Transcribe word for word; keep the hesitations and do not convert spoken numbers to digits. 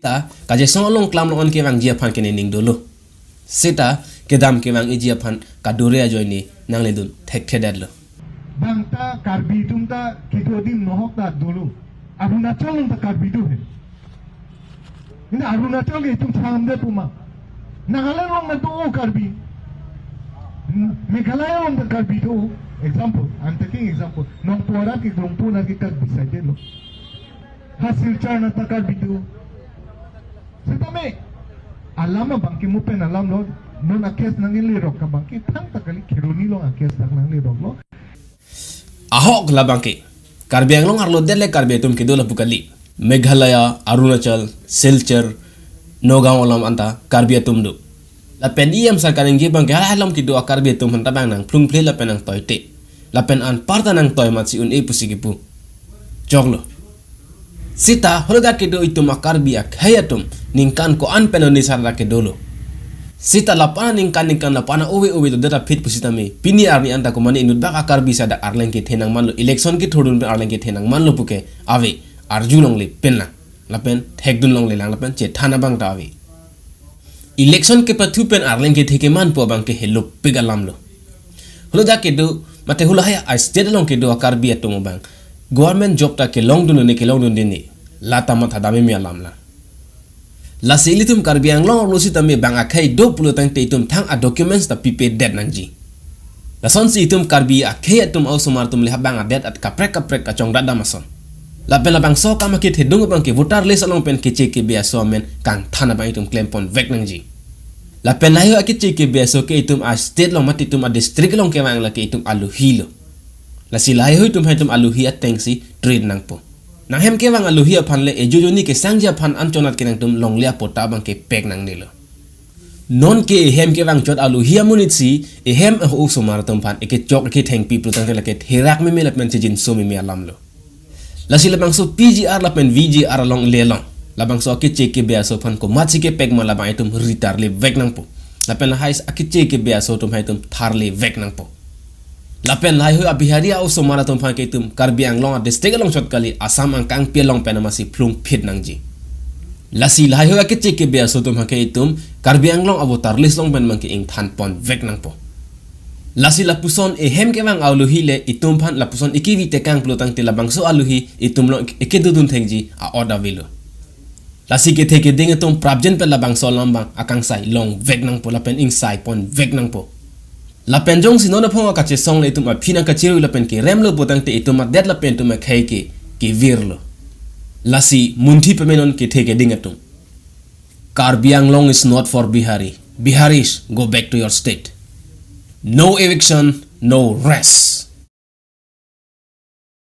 Ta kachesong along klam lo-an kevangji aphan ke nening dolo. Seta kedam kevang-iji aphan kadure ajoine nangledun thekthedetlo. Bang ta Karbi atum ta kedo adim nohok ta dolo. Arunachal along ta Karbi do he. Ini Arunachal ke itum thangde puma. Nagaland along na do Karbi. Meghalaya along ta Karbi do. Example, I'm taking example. Nongpoh arat ke Longpo arat ke Karbi side lo. Ha Silchar na ta Karbi do. Setame alam abang ke mo pen alam lo, non a-case nanglerok abang ke thangta kali, Kheroni along a-case ta nanglerok lo. Ahok labang ke Karbi Anglong arlo det le Karbi atum kedo lapu kali. Meghalaya, Arunachal, Silchar, Nagaon alam anta Karbi atum do. Lapen E M sir kaningje abang ke halahai along kedo a-Karbi atum aphan ta bang nangphlungphle lapen nangtoite. Lapen anparta nangtoi amatsi un-e pusi kipu. Choklo. Seta holodak kedo itum a-Karbi akhei atum ningkan ko-an pen oni sar dak kedolo. Seta lapu-an aningkan ningkan lapu-an ove ove dodet aphi pusitame pini arni anta komane inutbak a-Karbi sar dak arleng kethe nangmanlo, election kethurdun pen arleng kethe nangmanlo puke ave, arjulongle penlang. Lapen thekdunlonglelang lapen chethan abang ta ave. Election kepathu pen arleng kethe kemanpo abang ke helopik alam lo. Holodak kedo mate halahai a-state along kedo a-Karbi atum abang government job ta kelongdun ne kelongdunde ne, lata matha dam meme alam lang. Lasi ilitum Karbi Anglong arlo sitame bang akhei do pulo tangte itum thang a-documents ta pipedet nangji. Lasonsi itum Karbi akhei atum a-osomar atum le ha bang adet at kaprek kaprek kachongdat dam ason. Lapen labangso akam akethedung abang ke voter list along pen keche kebe aso amen kangthan abang itum klempon vek nangji. Lapen lahai akeche kebe aso ke itum a-state along mate itum a-district along kevang lake itum aluhi lo. Lasi lahai itum hai itum aluhi atengsi treat nangpo. Nanghem kevang aluhi aphan le ejo joni kesangji aphan anchot anat ke nangtum longle a-patta abang kepek nangnelo. Non ke ehem kevang chot aluhi amonit si ehem a-osomar atum aphan ekechok ekethengpi pulo tangte lake therak meme lapen chejinso meme alam lo. Lasi labangso P G R lapen V G R along le along labangso akeche kebe aso aphan komatsi kepek ma labang itum ritarle vek nangpo. Lapen lahai akeche kebe aso atum hai itum tharle vek nangpo. Lapen lahai a-Bihari a-osomar atum aphan ke itum Karbi Anglong a-district along chot kali, Assam angkang pi along pen amatsi phlungphit nangji. Lasi lahai akeche kebe aso atum aphan ke itum Karbi Anglong a-voter list along pen abang ke ingthanpon vek nangpo. Lasi lapuson ehem kevang aluhi le itum aphan lapuson ekevi tekang pulo tangte labangso aluhi itum along ekedodun thekji a-ot avelo. Lasi kethe keding atum prapjin pen labangso alam abang akangsai long vek nangpo lapen ingsaipon vek nangpo. Lapen jongsi non aphong akachesong le itum aphi nangkachirui lapen keremlo pulo tangte itum adet lapen itum akhei ke kevirlo. Lasi munthi pamenon kethe keding atum. Karbi Anglong is not for Bihari. Biharis, go back to your state. No eviction, no rest.